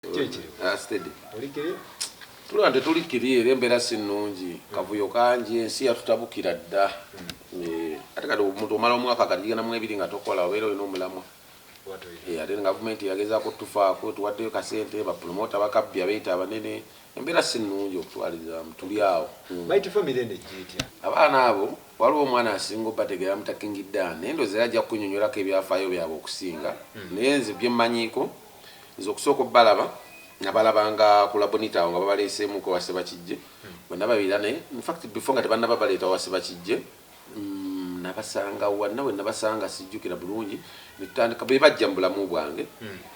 Ah, steady. Olikiri? Tulaba tetulikiri, era embeera si nnungi, kavuyo kangi, ensi yatutabukira dda. Ate kati omuntu omala omwaka kati gigenda mu 2 nga tokola, obeera olina omulamwa. Ate gavumenti yagezaako tufaako, tuwaddeyo kasente, bapromota bakabbya, beeyita abanene. Embeera si nnungi okutwalizamu, tuli awo. Mighty Family eno ejja etya? Abaana abo, waliwo omwana asinga obategeera, mutakingidde, naye ndowooza era ajja kukunyonnyolako ebyafaayo byabwe okusinga. Naye nze byemmanyiiko, nze okusooka obbalaba nabalabanga ku Labonita awo nga babaleeseemuko wase bakijje bonna babira. Naye infact before nga tebannaba baleeta wase bakijje, nabasanga wanna we nabasanga sijjukira bulungi. Netutandika be bajja mu bulamu bwange,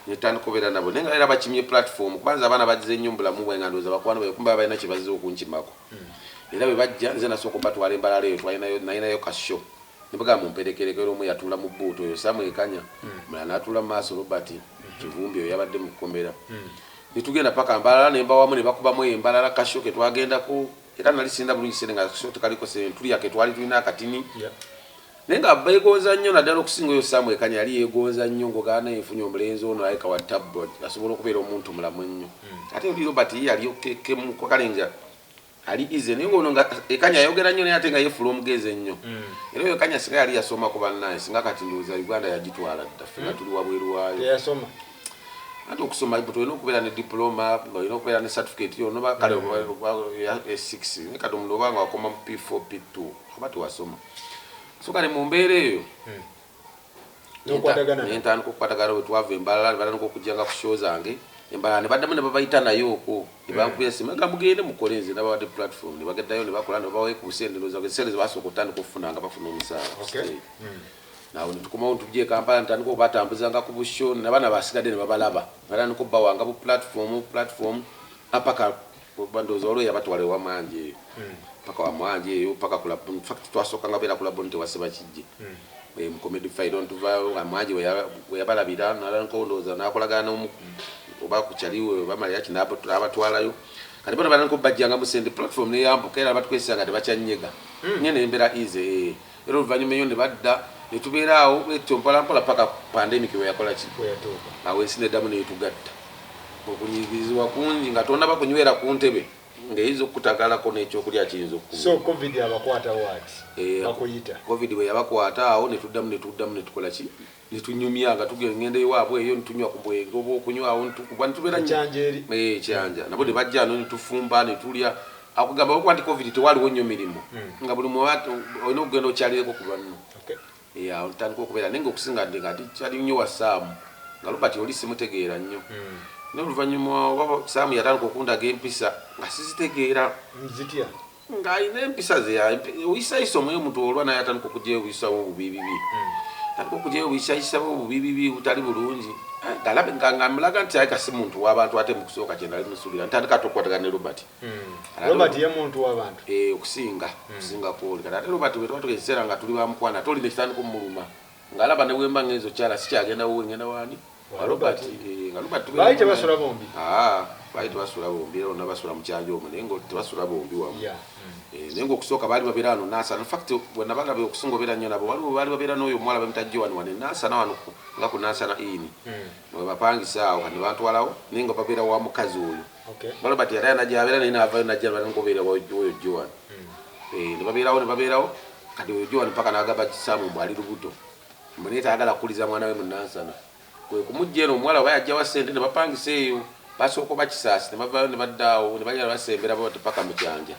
netutandika obeera nabo, naye nga era bakimye platform, kubanza abaana bazze nnyo mu bulamu bwange nga ndowooza bakwano babe, kumba balina kye bazze okunkimako. Era bwe bajja, nze nasooka obatwala embalala eyo, twalinayo, nalinayo ka show, ne bagamba mumperekereko. Era omu yatuula mu boot, oyo Samwekanya, mulala n'atuula mu maaso, Robert Kivumbi, oyo yabadde mu kkomera. Netugenda paka Mbalala, ne mbawamu ne bakubamu eyo Embalala ka show ke twagendako. Era nali sinda bulungi sente, nga show tekaliko sente, tulya ke twali tulina akatini. Naye nga beegonza nnyo, naddala okusinga oyo Samwekanya yali yeegonza nnyo, ngogaana enfunye omulenzi ono aleka wa tabbo, asobola okubeera omuntu mulamu ennyo. Ate oli Robert ye yali okekemu kale nga ali easy, naye ngono nga Ekanya ayogera nnyo, naye ate nga yefuula omugezi ennyo. Era oyo Ekanya singa yali yasomako, bannaye, singa kati ndowooza Uganda yagitwala dda, ffe nga tuli wabweru waayo. Teyasoma? Anti okusoma olina okubeera ne diploma, olina okubeera ne certificate yo noba kale ya S6, naye kati omuntu oba nga wakoma mu P4, P2, oba tewasoma. So kale mu mbeera eyo N'okwatagana nabo. Nentandika okukwatagana. Bwe twava Embalala, ne batandika okujjanga ku show zange Embalala, ne baddamu ne babayita naye okwo, ne bankubira esimu nga mugende mukole, nze nabawadde platform. Ne bageddayo ne bakola, ne babawayo ku busente. Ndowooza esente ze basooka okutandika okufuna nga bafuna omusaala ku stage. Nawe netukomawo ntujja e Kampala, ntandika okubatambuzanga ku bu show, nabaana basigadde ne babalaba, batandika obbawanga bu platform paka ndowooza waliwo yabatwala ewa Mwanje eyo, paka wa Mwanje eyo, paka ku in fact twasooka nga beera ku Labonite wase bakijje mu Comedy File. Ntuvaayo nga Mwanje we yabalabira, natandika ndowooza nakolagana n'omu oba ku kyaliwe oba Maliyaki, n'abatwalayo. Kati bona batandika obbajjangamu sente, platform neyambuka, era batukwesanga tebakyanyega nye, nembeera easy. Era oluvannyuma eyo ne badda, ne tubeera awo etyo mpolampola paka pandemic we yakola ki, Weyatuuka. Awo ensi neddamu netugatta. Okunyigirizibwa kungi nga tonaba kunywera ku ntebe ng'eyinza okukutagalako n'ekyokulya kiyinza okukuba. So COVID abakwata waati? Bakuyita? COVID bwe yabakwata awo, netuddamu netukola ki, netunyumya nga tugenda ewaabwe eyo, netunywa ku bwenge oba okunywa awo, netukuba, netubeera nnyo. Ekyanja eri? Ekyanja nabo ne bajja no, netufumba, netulya. Akugamba okuba nti COVID tewaliwo nnyo mirimu, nga buli muwa olina okugenda okyalireko ku banno. Awo ntandika okubeera, naye nga okusinga nde nga kyali nnyo wa Saamu, nga Robert oli simutegeera nnyo. Naye oluvannyuma oba Saamu yatandika okundaga empisa nga sizitegeera. Zitya? Ng'alina empisa ze oyisayisa omwoyo omuntu olwa, naye atandika okugyayo obuyisawo obubibibi, atandika okugyayo obuyisayisawo obubibibi butali bulungi. Ngalabe nga mulaga nti aleka si muntu w'abantu. Ate mu kusooka kye nali musuubira, ntandika ate okukwatagana ne Robert. Robert ye muntu w'abantu? Okusinga kwoli. Kati ate Robert bwe twatuka ekiseera nga tuli bamukwano, ate oli nekitandika omuluma, ng'alaba ne bwemba ngenza okyala sikyagenda wuwe, ngenda waani? Wa Wa Robert. Robert. Nga Robert tubeera Baali tebasula bombi? Ah, baali tebasula bombi, era bonna basula mu kyanja omwo, naye nga tebasula bombi wamu. Naye ngaokusooka baali babeera wano Nansana. Infact bwe nabalaba okusinga obeera nnyo nabo, waliwo baali babeera n'oyo omuwala bamuyita Joan wano e Nansana, wano nga ku Nansana Inn we bapangisa awo. Kati ne bantwalawo, naye nga babeera wa mukazi oyo. Robert yali anajja abeera naye, naavayo najja ngobeera oyo Joan. Ne babeerawo, ne babeerawo. Kati oyo Joan paka n'agamba Saamu mbu ali lubuto, mbu naye tayagala kukuliza mwana we mu Nansana, kwe kumujja eno. Omuwala oba yajjawa sente, ne bapangisa eyo, basooka oba Kisaasi, ne bavaayo ne baddaawo, ne bagenda basembera bati paka mu Kyanja.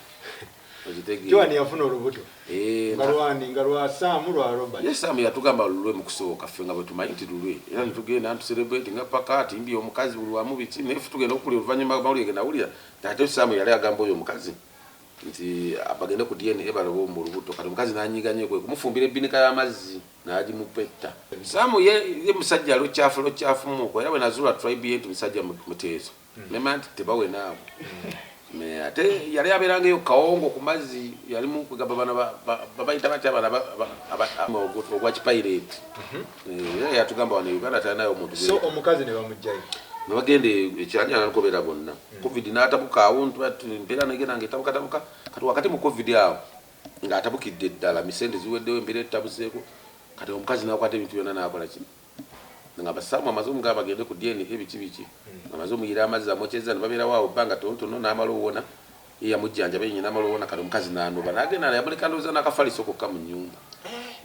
Okitegeera? Joan yafuna olubuto? Eh. Nga lwani? Nga lwa Saamu, lwa Robert? Ye Saamu yatugamba lulwe mu kusooka, ffe nga bwe tumanyi nti lulwe, era netugenda ntucelebrate nga paka atimbye omukazi buli wamu biki. Naye ffe tugenda okuwulira oluvannyuma mawulire ge nawulira, ate Saamu yali agamba oyo omukazi nti bagende ku DNA balabe mu lubuto. Kati omukazi n'anyiiga nnyo, kwe kumufumbira ebbinika y'amazzi n'agimupetta. Saamu ye musajja lukyafu lukyafumuuko, era bwe nazuula tribe ye nti musajja muteeso, nemanya nti tebawenaabo. Ate yali abeerangaeyo Kawongo ku mazzi, yali mu kugamba bano babayita batya bano ogwa kipirate. Era yatugamba wano e Uganda talinayo omuntu. So omukazi ne bamugjayo? Ne bagenda ekyanja nankobera bonna. COVID n'atabuka awo, mbeera negenda nga etabukatabuka. Kati wakati mu COVID awo ng'atabukidde ddala, misente ziweddewo, embeera etabuseeko, kati omukazi n'akwata ebintu byonna n'akola ki. Nga basaamu amaze omugamba bagende ku DNA, biki biki, amaze omuyira amazzi amwokyeza, ne babeerawo awo bbanga tonotono, n'amala owona, ye yamujjanjaba yenye n'amala owona. Kati omukazi n'anoba n'agenda, yamuleka ndowooza n'akafaliso kokka mu nnyumba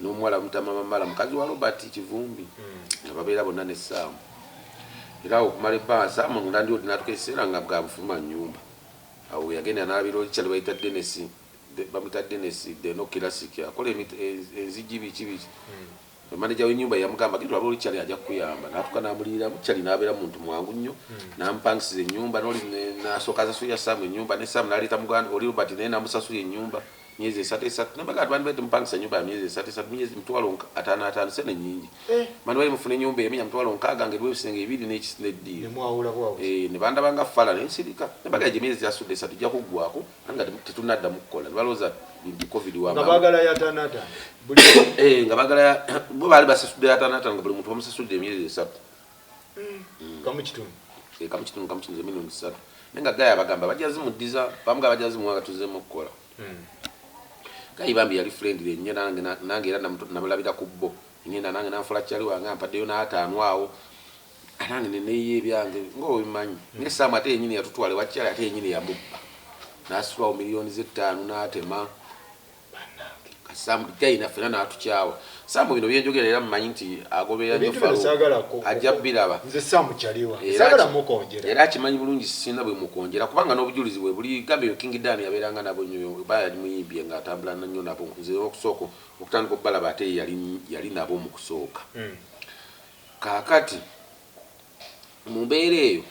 n'omuwala mutamamamala, mukazi wa Robert Kivumbi, nga babeera bonna ne Saamu. Era awo okumala ebbanga, Saamu ndandiwodde n'atuuka ekiseera nga bwabufuluma nnyumba. Awo we yagenda n'alabira oli kyali bayita Dennis, bamuyita Dennis Deno Classic, akola enzigi biki biki. Manager w'ennyumba yamugamba, "Genda olabe oli kyali, ajja kukuyamba." N'atuuka n'amuliyiramu kyali, n'abeera muntu mwangu nnyo, n'amupangisiza ennyumba. N'oli n'asooka asasulira Saamu ennyumba, ne Saamu n'aleeta muganda oli Robert, naye n'amusasulira ennyumba myezi 3 3. Nabaga bandibadde mupangisa ennyumba ya myezi 3 3, myezi 550,000 50, sente nnyingi. Bandibadde mufuna ennyumba emu ya 60,000 nga eriwo ebisenge bibiri n'eddiiro. Nemwawula bwawuzi. Ne bandabanga fala nensirika, nebaga gye myezi gyasudde 3 ijja kuggwako ate nga tetunaddamu kukola, ne balowooza nti COVID nga wamaanyi. Baagala ya 55 buli Nga bagala bo baali basasudde 55, nga buli muntu bamusasudde emyezi 3. Kamu kitundu. Kamu kitundu, kamu kitundu, 3 million. Naye nga gaya bagamba bajja zimuddiza, bamugamba bajja zimuwa nga tuzeemu okukola. Gayi bambi yali friendly nnyo nange, nange era namulabira ku bo, ngenda nange nanfula kyali wange, ampaddeyo n'ataano awo, nange neneeyo ebyange ngaobimanyi. Naye Saamu ate yenyini yatutwala ewakyali, ate yenyini yamubba n'asitulawo 5 million n'atema. Saamu gayina ffena n'atukyawa. Saamu bino byenjogera era mumanyi nti agoberera nnyo Ebintu bino Farouk. saagala Ajja biraba. Nze Saamu kyali wange, Era saagala mukonjera. Era akimanyi bulungi sirina bwe mukonjera, kubanga n'obujulizi bwe buli gambye King Dan yabeeranga nabo nnyo, ba yali muyimbye ng'atambula nnyo nabo. Nze okusooka okutandika okubalaba ate ye yali nabo mu kusooka. Kaakati mu mbeera eyo,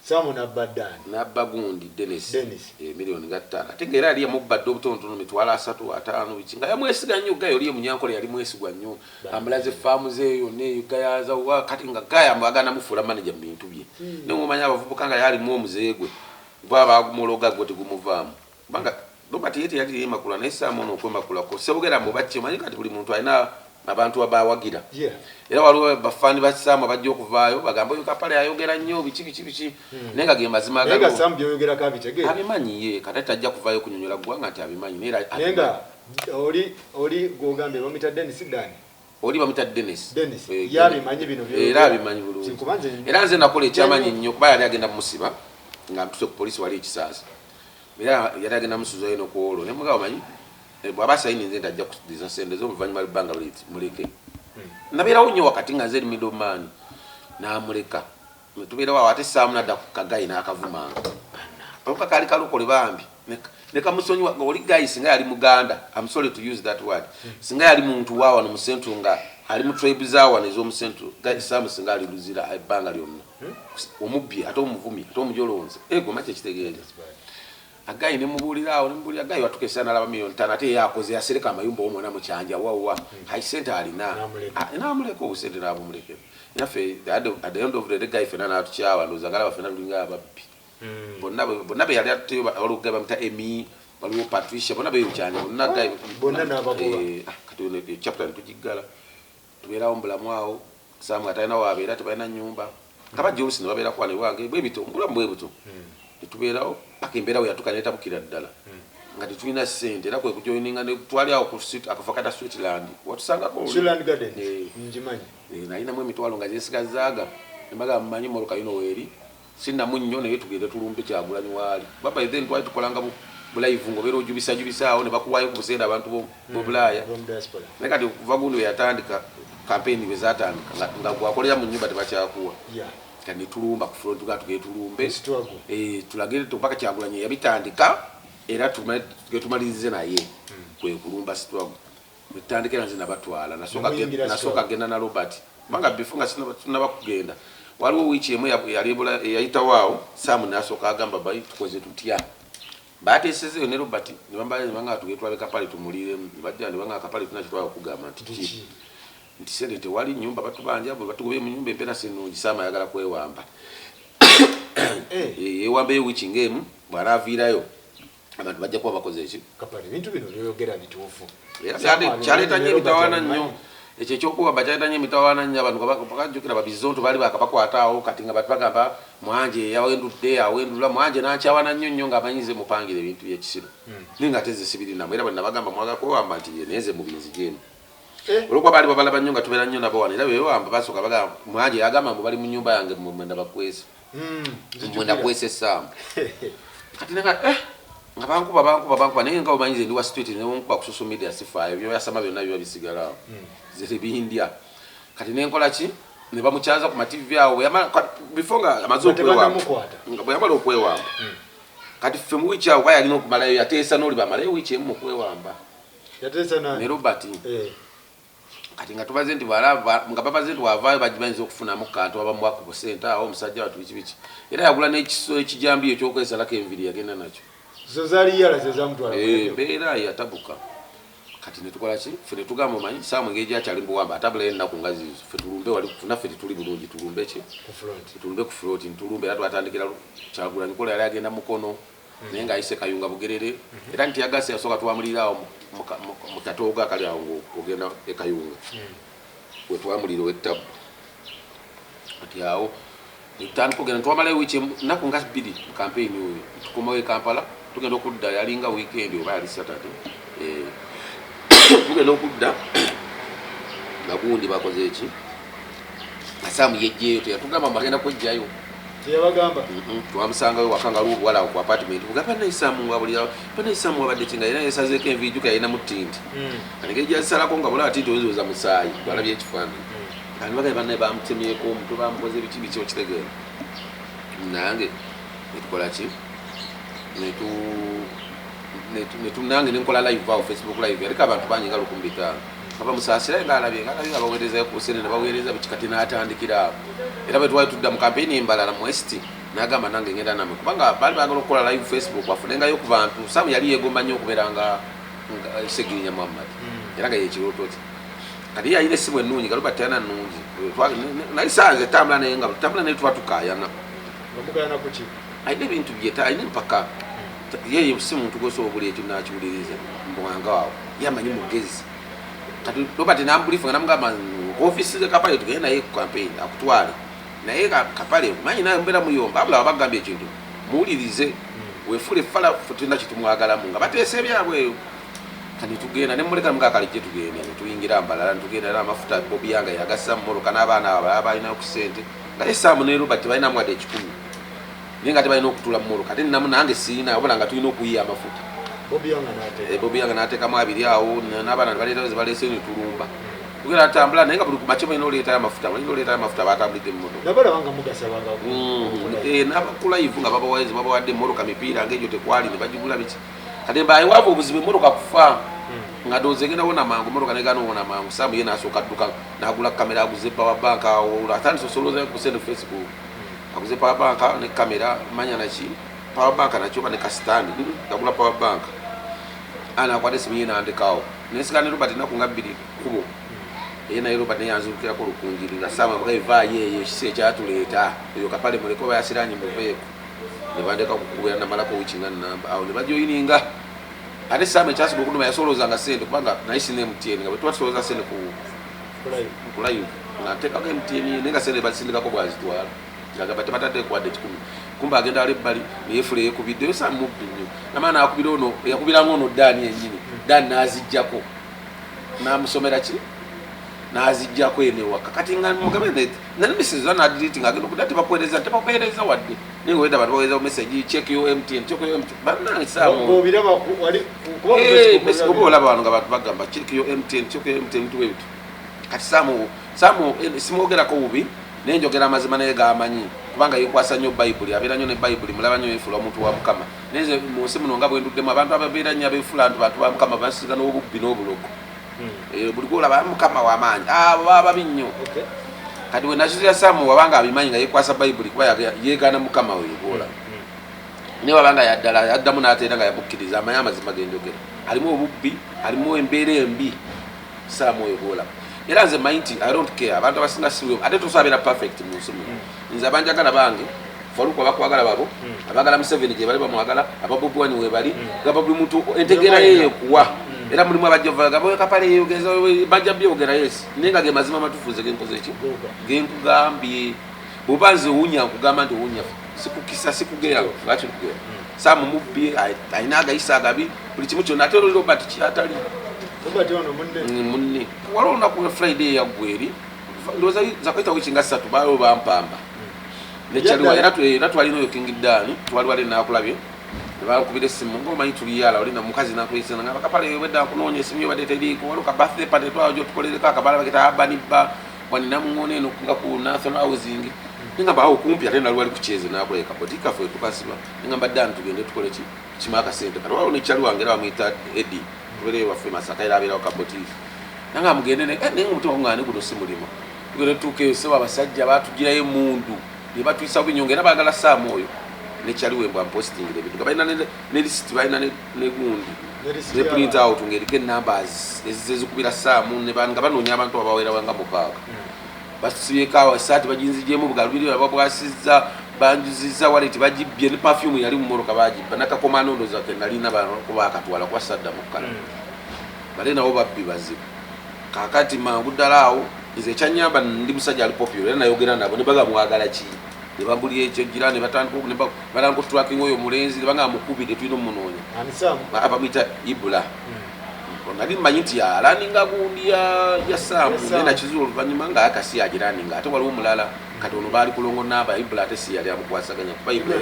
Saamu nabba Dani. Nabba gundi Dennis. Dennis. 5 million ate ngaera yali yamubbadde obutonotono 30,000 50 biki, nga yamwesiga nnyo. Gaya oli emunyankole yali mwesigwa nnyo, amulaze faamu ze yonna eyo gayaza wa. Kati nga gaya agana mufuula manager mu bintu bye. Naye ng'omanyi abavubuka nga yalimu omuzeegwe gwe baba bamuloga gwe tegumuvaamu, kubanga Robert ye teyali yemakula, naye Saamu ono okwemakulako sebogera mbu baki, omanyi kati buli muntu alina abantu abawagira. Era waliwo bafaani ba Saamu abajja okuvaayo bagamba oyo Kapale ayogera nnyo biki biki biki, naye nga ge mazima Naye nga agaliwo. Saamu byoyogerako abitegeera. Abimanyi ye, kati tajja kuvaayo kunyonyola ggwanga nti abimanyi, naye era Naye abimanyi. nga oli gwogambye bamuyita Denis Dani. Oli bamuyita Dennis. Dennis. Ye abimanyi bino by'oyogera. Era abimanyi bulungi. Kuba nze- Era nze nakola ekyamanyi nnyo, kuba yali agenda mumusiba nga ntuse ku polisi wali ekisaasa, era yali agenda musuzayo nokwolwo ne mugaba manyi, bw'aba asayininze nti ajja kudiza sente ze oluvannyuma lw'ebbanga buliti muleke. Nabeerawo nnyo wakati nga nze eri middleman, n'amuleka netubeerawo awo. Ate Saamu nadda ku kagayi n'akavumanga oluka kaali kalokole bambi, ne kamusonyiwa. Nga oli gayi singa yali muganda, I'm sorry to use that word, singa yali muntu wa wano mu central nga ali mu tribe za wano ez'omu central, gayi Saamu singa ali luzira ebbanga lyonna, omubbi ate omuvumi ate omujolonze ego makye kitegeeza. Agayi nemubuulira awo, nemubuulira agayi watuka esaana nalaba 5 million, ate ye akoze yasereka amayumba omwona mukyanja wawa hayi sente alina. N'amuleka. Ah, n'amuleka obusente n'abumulekera. Naffe at the end of the day gayi fena n'atukyawa, ndowooza ngalaba fena tulinga ababbi. Bonna be yali atuteyo, waliwo gayi bamuta Emi, waliwo Patricia, bonna beyokyanja bonna gayi. Bonna n'abagoba. Kati ono chapter netugiggala, tubeerawo mubulamu awo. Saamu atalina wabeera, tebalina nyumba, nga bajja olusi ne babeera kuwano ewange bwe bityo, mubulamu bwe butyo netubeerawo paka embeera we yatuuka netabukira ddala nga tetulina ssente. Era kwe kujoininga ne twali awo ku akafo kata Switzerland watusangako oli. Switzerland Gardens. Eh. Ngimanyi. Nalinamu emitwalo nga zesigazaaga, nembaga mumanyi mmotoka yino weeri sinamu nnyo, naye tugende tulumbe Kyagulanyi waali. Baba then twali tukolanga bu live ngaobeera ojubisajubisaawo ne bakuwaayo ku busente abantu b'obulaaya. From diaspora. Naye kati okuva gundi we yatandika kampeyini bwe zatandika nga gwakolera mu nyumba tebakyakuwa. Kati netulumba ku front, tugaa tugende tulumbe. Struggle. Tulage paka Kyagulanyi yabitandika, era tumalirize naye kwe kulumba struggle netutandika. Nze nabatwala, Nemuyingira nasooka struggle. genda na Robert, kubanga before nga sinaba kugenda waliwo wiiki emu yali eyayitawo awo, Saamu nasooka agamba bayi tukoze tutya, bateesezeyo ne Robert nebanga tugende tulabe Kapale tumuliremu, nebajja nebanga Kapale tulina kyetwala okugamba nti ki? Kiki? Nti sente tewali, nyumba batubanja, bwe batugobye mu nyumba empeera si nnungi. Saama ayagala kwewamba. Yewambeyo wiiki ng'emu, bw'anaaviirayo abantu bajja kuba bakoze eki? Kapale, ebintu bino byoyogera bituufu. Era Samuel kyaleeta nnyo ne Robert emitawaana abimanyi. nnyo. Ekyo ekyokuwamba kyaleeta nnyo emitawaana nnyo. Abantu bakajjukira babizonto baali bakabakwata awo. Kati nga bantu bagamba Mwanje yawendudde awendula Mwanje nankyawana nnyo nnyo ng'amanyize mupangira ebintu byekisiro, naye nga ate nze sibirinamu. Era bwe nabagamba mwagala kwewamba nti ye naye nze mu binzijemu. Eh. Olwokuba baali babalaba nnyo nga tubeera nnyo nabo wano, era bebewamba basooka bagamba mwanje yagamba mbu bali mu nyumba yange mwenda bakwese. Mwenda kwese essaamu. Kati nga nga bankuba bankuba bankuba, naye nga omanyi nze ndi wa street, ne nkuba ku social media sifaayo, byoyasama byonna biba bisigala awo, nze tebindya. Kati nenkola ki? Ne bamukyaza ku ma TV awo. Before nga amaze Nga okwewamba, tebannamukwata. Nga bwe yamala okwewamba, kati ffe mu wiiki awo yalina okumalayo, yateesa n'oli bamalayo wiiki emu mu kwewamba. Yateesa nani? Ne Robert. Kati nga tubaze nti nga babaze nti wavaayo bayinza okufunamu kantu abamuwa ku busente awo, omusajja watu biki biki. Era yagula n'ekiso, ekijambiya ekyokwesalako enviri, yagenda nakyo. Zo zaali yala ze zamutwala. Embeera yatabuka. Kati netukola ki? Ffe netugamba, omanyi saamu engeri gyakyali mubuwamba, atabulayo ennaku nga zizo, ffe tulumbe wali, naffe tetuli bulungi, tulumbe ki? Ku front. Tulumbe ku front, ntulumbe. Era twatandikira Kyagulanyi kola yali agenda Mukono, naye ng'ayise Kayunga, Bugerere. Era nti yagasi yasooka twamulira awo mu katoogo akali awo ng'ogenda e Kayunga, wetwamulira ow'ettabu. Kati awo netutandika ogenda, twamalayo wiiki ennaku nga 2 mu kampeyini oyo, tukomawo e Kampala. Tugenda okudda, yalinga weekend oba yali Saturday, tugenda okudda nga gundi bakoze eki, asaamu yejjeeyo, teyatugamba mbu agenda kwejjayo. Teyabagamba? Twamusangayo waka nga obuwala awo ku apartment, buga banaisaamu nga buli banaisaamu wabadde ki, nga era yesazeeko enviiri, juka yalina mutinti. Engeri gyazisalako nga bulaba tinti oyinza musaayi gwalabye ekifaananyi. Kandi bagaye bannaye bamutemyeko omutwe, bamukoze biki biki, okitegeera? Nange netukola ki? Nange nenkola live awo, Facebook live, yaliko abantu bangi nga 15,000 nga bamusaasira, nga alabye nga alabye nga baweerezayo ku busente ne baweereza biki. Kati n'atandikira awo. Era bwe twali tudda mu kampeyini embalala mu est, n'agamba nange ngenda namwe, kubanga baali baagala okukola live Facebook bafunengayo ku bantu. Samu yali yeegomba nnyo okubeera nga Segirinya Muhammad, era nga yekirooto kye. Kati ye alina essimu ennungi, nga Robert talina nnungi. Nali sanze tambula naye, nga tambula naye tuba tukaayana. Nga mugayana ku ki? Alina ebintu bye, alina empaka. Yeye si muntu gwosobola obuli ekyo nakiwuliriza mbwanga awo, ye amanyi mugezi. Kati Robert nambulifu nga namugamba ofiisi ze Kapale tugende naye ku campaign akutwale naye. Kapale manyi naye mbeera muyomba, abula wabagambye ekintu muwulirize, wefuule fala, ffe tulina kyetumwagalamu nga bateesa ebyabwe eyo. Kati tugenda nemuleka muga kale gye tugende, netuyingira Mbalala, netugenda era amafuta Bobi yanga yagassa mu mmotoka n'abaana abo abalala balinayo ku ssente, nga ye Saamu ne Robert tebalinamu wadde 100, naye nga tebalina okutuula mu mmotoka. Ate namu nange siina, wabula nga tulina okuyiya amafuta. Bobi Yanga n'ateeka. Bobi Yanga n'ateekamu abiri awo, n'abaana ne baleetayo ze baleese, ne tulumba, tugenda tutambula, naye nga buli kumakya balina oleetayo amafuta, balina oleetayo amafuta, batambulidde mu mmotoka. Nabalaba nga mugasabanga. N'abaku live nga babawaze, babawadde emmotoka, mipiira ng'egyo tekwali, ne bagigula biki. Kati mbaye waava obuzibu, emmotoka kufa, nga ndowooza egenda wona mangu, emmotoka negaana owona mangu. Saamu ye n'asooka adduka n'agula kamera, aguze power bank awo, atandise osoloozayo ku sente Facebook, aguze power bank ne kamera, manya naki power bank nakyo oba ne kasitandi, yagula power bank. Ana akwata esimu ye nandekawo, nensigala ne Robert ennaku nga 2 kubo. Ye naye Robert naye yanzirukirako Lukunjiri nga saamu amugaye, vaayo eyo, ekisi ekyatuleeta eyo Kapale muleke, oba yasiranyi muveeko. Ne bandeka kukubira, namalako wiiki nga namba awo ne bajoyininga. Ate saamu ekyasiga okuduma, yasoloozanga sente, kubanga naye sina MTN, nga bwe tuba tusolooza sente ku live nga nteekako MTN ye, naye nga sente bazisindikako bwazitwala, ngagamba tebatadde wadde 100. Kumba agenda wala ebbali neyefula eyekubiddeyo. Saamu mubbi nnyo, namala nakubira ono, yakubiranga ono Daani yennyini. Daani n'azijjako n'amusomera ki, n'azijjako eno ewaka. Kati nga mugabe nalimisiza nadiriti, nga agenda okudda tebakuweereza, tebakuweereza wadde, naye nga weda bantu baweereza message, check your MTN, check your MTN. Bannange saamu Bw'obiraba wali kuba ku Facebook. Oba olaba wano nga bantu bagamba check your MTN, check your MTN, tuwe bitu. Kati saamu simwogerako bubi, naye njogera amazima, naye gamanyi, kubanga yekwasa nnyo Bayibuli, abeera nnyo ne Bayibuli, mulaba nnyo yefuula omuntu wa Mukama. Naye nze mu nsi muno nga bwe nduddemu, abantu ababeera nnyo abeefuula nti bantu ba Mukama basiga n'obubbi n'obulogo. Buli gwolaba Mukama w'amaanyi, abo baba babi nnyo. Kati we nakizira, Saamu wabanga abimanyi nga yekwasa Bayibuli, kuba yeegaana Mukama oyo gwolaba, naye wabanga yaddala yaddamu n'ateera nga yamukkiriza, amanyi amazima genjogera. Alimu obubbi, alimu embeera embi, Saamu oyo gwolaba. Era nze manyi nti I don't care, abantu abasinga si ate tosobola perfect mu nsi muno. Nze abanjagala bange, Faluku abakwagala babo, abagala Museveni gye bali bamwagala, aba Bobi Wine webali, gaba buli muntu entegeera ye yekuwa. Era mulimu abajja gaba Kapale yeyogeza, bajja byogera, yes, naye nga ge mazima amatuufu nze genkoze ki, genkugambye. Bw'oba nze owunya, nkugamba nti owunya, sikukisa, sikugeya, lwaki nkugeya? Saamu mubbi, alina agayisa agabi, buli kimu kyonna. Ate oli Robert kyatali. Robert ono munne. Munne. Waliwo olunaku lwa Friday eyaggwa eri, ndowooza zakayita wiiki nga 3, baaliwo bampamba nekyaliwa era twalina oyo King Dan, twali wali nakulabye ne bankubira essimu ngaomanyi tuliyala oli na mukazi nakuyisana nga bakapale wedda nkunoonya essimu yo badde teriiko, waliwo ka birthday party twawo gyotukolereko akabala bagita abanibba wanina muŋoona eno nga ku National Housing. Nengamba awo kumpi ate nali wali kukyeze nakulabye kaboti kaffe tukasiba, nengamba Dan tugende tukole ki kima akasente. Kati waliwo nekyali wange era bamuyita Eddie, tubeereyo waffe Masaka era abeerawo kaboti nanga mugende naye omutima guŋŋaane guno si mulimo. Tugende tutuuka eyo sebo abasajja batugirayo emundu ne batuyisa bubi nnyo nga era baagala Saamu oyo nekyaliwo embwa mpostingira ebintu nga balina ne lisiti, balina ne gundi ne print out ng'eriko enumbers ezikubira Saamu nga banoonya abantu abawera nga 6. Basibyeko awo esaati baginzigyemu bugalubiri babwasizza, banjuzizza wallet bagibbye ne perfume yali mu mmotoka bagibba nakakomano ndowooza ke nalina bakatwala kuba sadda mu kkala. Bale nabo babbi bazibu. Kaakati mangu ddala awo nze ekyanyamba ndi musajja ali popular era nayogera nabo ne baga mwagala ki ne bambulira ekyo gira ne batandika okutrackinga oyo omulenzi ne bagamba mukubire tulina omunoonya. Bamuyita Ibula. Nali mmanyi nti alaninga gundi ya Saamu, naye nakizuula oluvannyuma nga akasi agiraninga ate waliwo omulala. Kati ono baali kulongo namba Ibula ate si yali amukwasaganya kuba Ibula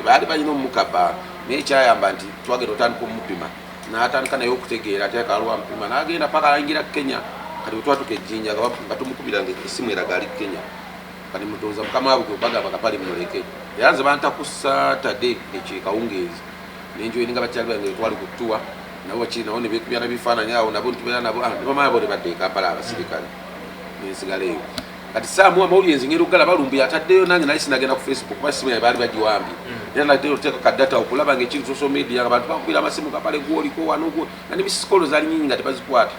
baali balina omukaba, naye ekyayamba nti twagenda otandika omupima n'atandika naye okutegeera ate akaliwo amupima n'agenda paka ayingira Kenya. Kati bwe twatuka ejjinja nga tumukubira nga essimu eraga ali Kenya. Kati mutooza mukama waabwe gwe bagamba kapale muleke era nze banta ku Saturday ekyekawungeezi nenjoyini nga bakyali bange twali ku tour nabo bakiri nabo ne beekubya nabifaananyi awo nabo ntubeera nabo ne bamala bo ne badda e Kampala abasirikale nensigala eyo. Kati Saamu amawulire nze ngenda okugala balumbi ataddeyo nange nali sinagenda ku Facebook kuba simu yaye baali bagiwambye era natera oteeka ka data okulaba nga ekiri social media nga abantu bakubira amasimu kapale gwoliko wano nga ne misikolo zaali nyingi nga tebazikwata.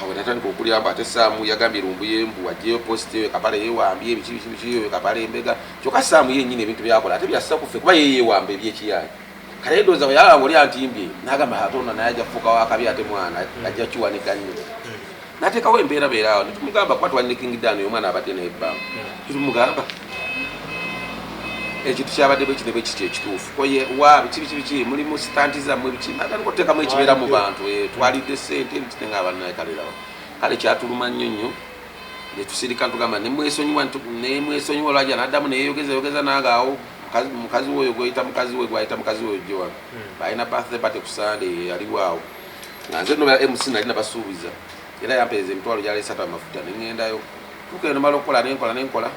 Awo natandika okulyamba ate Saamu yagambye Lumbuye mbu aggyeyo post eyo kapale yeewambye biki biki biki eyo kapale embega, kyokka Saamu yennyini ebintu byakola ate byassa ku ffe kuba ye yeewamba ebyekiyaaye. Kale ndowooza bwe yalaba oli antimbye n'agamba ate ono naye ajja kufuuka wakabi ate mwana ajja kiwanika nnyo n'ateekawo embeera beera awo netumugamba kuba twali ne King Dan oyo omwana abadde naye ebbanga netumugamba ekintu kyabadde bwe kino bwe kiti ekituufu koye wa biki biki biki mulimu sitanti zammwe biki natandika okuteekamu ekibeera mu bantu twalidde ssente biki nga abannaye kalerawo. Kale kyatuluma nnyo nnyo netusirika ntugamba nemwesonyiwa olwaja n'addamu neyeyogeza yogeza nange awo mukazi we oyo gweyita mukazi we gwayita mukazi we Joan balina birthday party ku Sunday yaliwo awo nga nze no MC nali nabasuubiza era yampeereza emitwalo gyali 3 amafuta ne ŋŋendayo tuuka eno mala okukola nenkola nenkola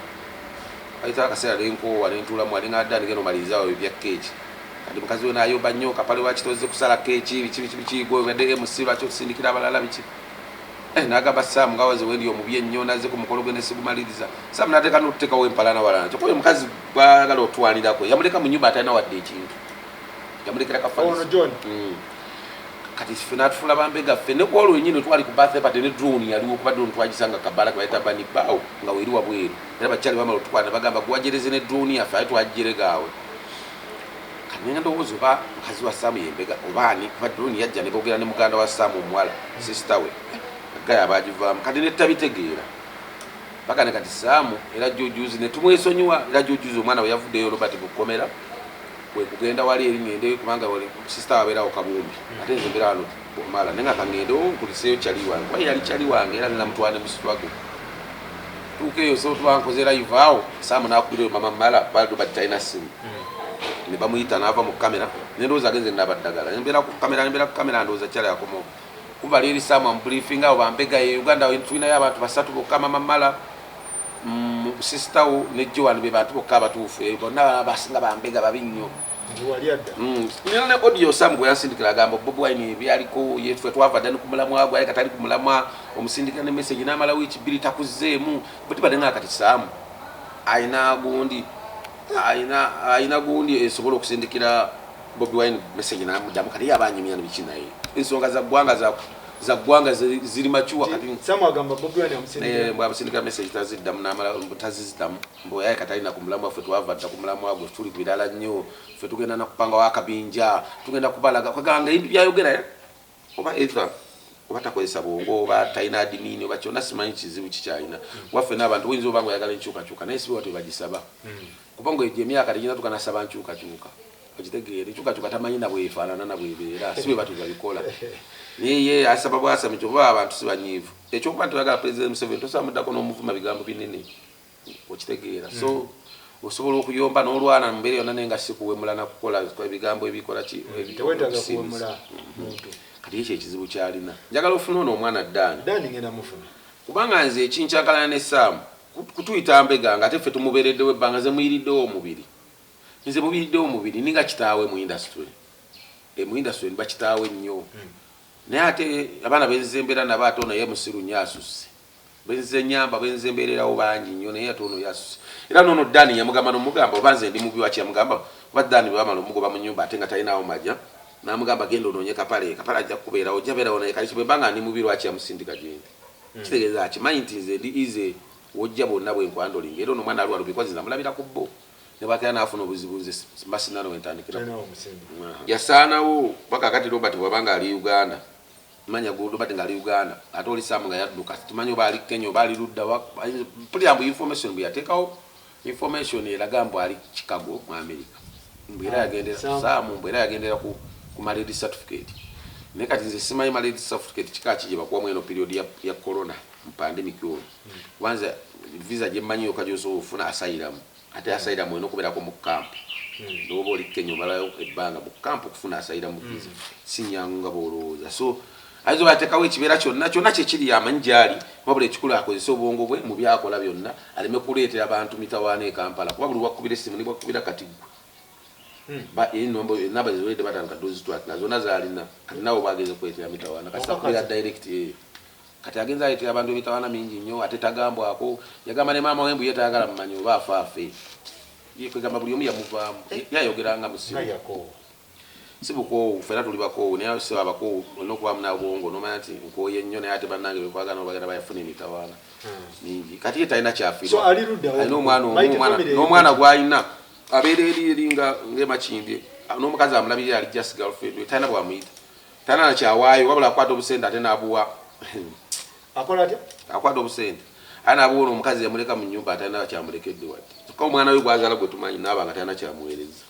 ayita akaseera nenkoowa nentuulamu ate nga dda nigenda omalirizawo ebya keeki. Kati mukazi we n'ayomba nnyo kapale lwaki tozze kusala keeki biki biki biki gwe obadde MC lwaki otusindikira abalala biki n'agamba Saamu nga waze wendi omubi ennyo nazze ku mukolo gwe nesigumaliriza. Saamu n'ateeka n'okuteekawo empalana walana kyokka oyo omukazi gwagala otwanirako yamuleka mu nnyumba atalina wadde ekintu yamulekera kafanisi. Kati ffe n'atufuula bambega ffe ne kwolwo wennyini twali ku birthday party ne drone yaliwo kuba drone twagisanga kabala ke bayita bani baawo nga weeri wabweru era bakyali bamala otukwata ne bagamba gwajereze ne drone yaffe ate twagijerega awo. Kati nenga ndowooza oba mukazi wa Saamu yembega oba ani kuba drone yajja ne boogera ne muganda wa Saamu omuwala sister we gaya abagivaamu kati netabitegeera paka ne kati Saamu era jujuzi ne tumwesonyiwa era jujuzi omwana we yavuddeyo Robert Bukomera kwe kugenda wali eri ngende kubanga sister wabeerawo Kabumbi ate nze mbeera wano Bomala naye nga kangendewo nkuliseeyo kyali wange kuba yali kyali wange era namutwala ne mu struggle tuuka eyo so tuba nkoze live awo Saamu n'akubira oyo mama Mala kuba Robert talina ssimu ne bamuyita n'ava mu kamera ne ndowooza agenze nabaddagala nembeera ku kamera nembeera ku kamera ndowooza kyali akomawo kuba leeri Saamu amubriefinga awo bambega ye Uganda tulinayo abantu basatu bokka mama Mala sister wo ne Joan be bantu bokka abatuufu bonna abasinga bambega babi nnyo. Nina ne audio Sam gwe yansindikira agamba Bobi Wine byaliko yeffe twava dda ne ku mulamwa gwe aleka tali ku mulamwa omusindikira ne message n'amala wiiki 2 takuzzeemu bwe tubadde nga kati Sam alina gundi alina gundi esobola okusindikira Bobi Wine message n'amuddamu kati ye aba anyumya ne biki naye ensonga za ggwanga za ggwanga ziri mature kati Sam agamba Bobi Wine amusindikira bw'amusindikira message taziddamu n'amala taziziddamu mbu yaye katalina ku mulamwa ffe twava dda ku mulamwa gwe tuli ku birala nnyo ffe tugenda nakupangawo akabinja tugenda kubalaga kwegamba ebintu byayogera oba either oba takozesa bwongo oba talina admin oba kyonna simanyi kizibu kikyalina waffe n'abantu oyinza oba nga oyagala enkyukakyuka naye sibe watwe bagisaba kubanga egyo emyaka tegina tukanasaba nkyukakyuka. Okitegeera, enkyukakyuka tamanyi nabwefaanana nabwebeera, si bwe batu babikola. Naye ye asaba bwasami, kyoba abantu si banyiivu. Ekyokuba nti oyagala President Museveni, tosobola muddako n'omuvuma bigambo binene, okitegeera? So osobola okuyomba n'olwana mu mbeera yonna, naye nga si kuwemula nakukola ebigambo ebikola ki? Tewetaaga Okusiimisa. kuwemula muntu. Kati ekyo ekizibu kyalina, njagala ofune ono omwana Ddaani. Dani ngenda mufuna. Kubanga nze ekinkyakalana ne Saamu kutuyita mbega, nga ate ffe tumubeereddewo ebbanga. Nze muyiriddewo omubiri, nze mubiriddewo omubiri, ninga kitaawe mu industry. Mu industry niba kitaawe nnyo, naye ate abaana benze mbeera nabo, ate ono ye musiru nnyo, asusse. Benze nyamba, benze mbeererawo bangi nnyo, naye ate ono yasusse. Era noono Dani yamugamba nomugamba, oba nze ndi mubi waki? Yamugamba oba Dani bwe bamala omugoba mu nyumba, ate nga talinawo majja, namugamba, "Genda onoonye kapale, kapale ajja kukubeerawo, ojja beerawo." Naye kati bwe mbanga ndi mubi, lwaki yamusindika gyendi? Kitegeeza akimanyi nti nze ndi easy wojja bwonna bwenkwandolinga. Era ono omwana ali wano because namulabira ku bo, ne bwakera naafuna obuzibu, nze mba sinano wentandikira. Talinawo omusimbi. Yasaanawo paka kati. Robert bwabanga ali Uganda, manya gu Robert nga ali Uganda, ate oli Saamu nga yadduka, tumanyi oba ali Kenya oba ali ludda mpulira mbu information bwe yateekawo, information eraga mbu ali Chicago mu America, mbu era Ah, yagendera Sam. Saamu mbu era yagendera ku marriage certificate. Naye kati nze simanyi marriage certificate kika ki gye bakuwamu eno period ya corona mu pandemic ono, kubanza visa gye mmanyi yokka gyosobola ofuna asylum, ate asylum olina okubeerako mu camp. Noba oli Kenya, omalayo ebbanga mu camp okufuna asylum visa, si nyangu nga bwolowooza. So ayinza oba yateekawo ekibeera kyonna kyonna kyekiri, amanyi gyali, wabula ekikulu akozese obwongo bwe mu byakola byonna, aleme kuleetera bantu mitawaana e Kampala, kuba buli wakubira essimu nibwakubira kati gwe enamba ziwedde, batandika dozitwakina zonna zalina. Kati nawe bageze kuleetera mitawaana kasita kubira direct. Kati agenza aleetera abantu emitawaana mingi nnyo, ate tagambwako. Yagamba ne maama we mbu ye tayagala mumanyi, oba afa afe. Ye kwegamba buli omu yamuvaamu, yayogeranga musiru. Nga yakoowa. Si bukoowu, ffena tuli bakoowu, naye si abakoowu olina okubamu nabwongo nomanya nti nkooye nnyo, naye ate bannange bekwagala bagenda bayafuna emitawaana mingi. Kati ye talina So kyafiirwa. ali ludda wa? Alina omwana omu, Mighty Family. N'omwana gw'alina abeera eri eri nga ng'emakindye n'omukazi amulabirira ali just girlfriend we, talina bwamuyita, talina nakyawaayo, wabula akwata obusente ate n'abuwa. Akola atya? Akwata obusente ate n'abuwa ono omukazi yamuleka mu nyumba, atalina kyamulekedde wadde. Kyokka omwana we gwazaala gwe tumanyi naaba nga talina kyamuweereza.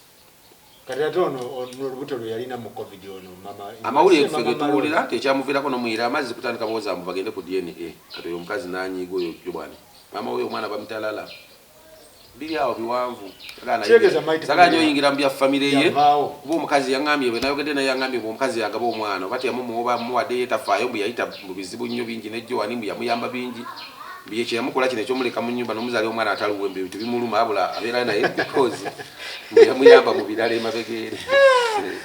Kati ate ono olubuto lwe yalina mu COVID, ono mama Amawulire ffe Mama ge tuwulira Malonda. nti ekyamuviirako nomuyira amazzi kutandika bwoza mbu bagende ku DNA. Kati oyo omukazi nanyiiga, oyo jobwani maama we omwana bamutalala, biri awo biwanvu. Kitegeeza Mighty Sagala Family nyo oyingira mu bya famire ye. Yavaawo. Kuba omukazi yaŋŋambye, bwe nayogedde naye yaŋŋambye mbu omukazi yagaba omwana oba teyamumuwa, muwadde ye tafaayo, mbu yayita mu bizibu nnyo bingi ne Joani, mbu yamuyamba bingi, mbu ye kyeyamukola kino ekyomuleka mu nyumba n'omuzaali omwana ataliwe, mbu ebintu bimuluma, abula abeera naye because mbu yamuyamba mu birala emabega eri.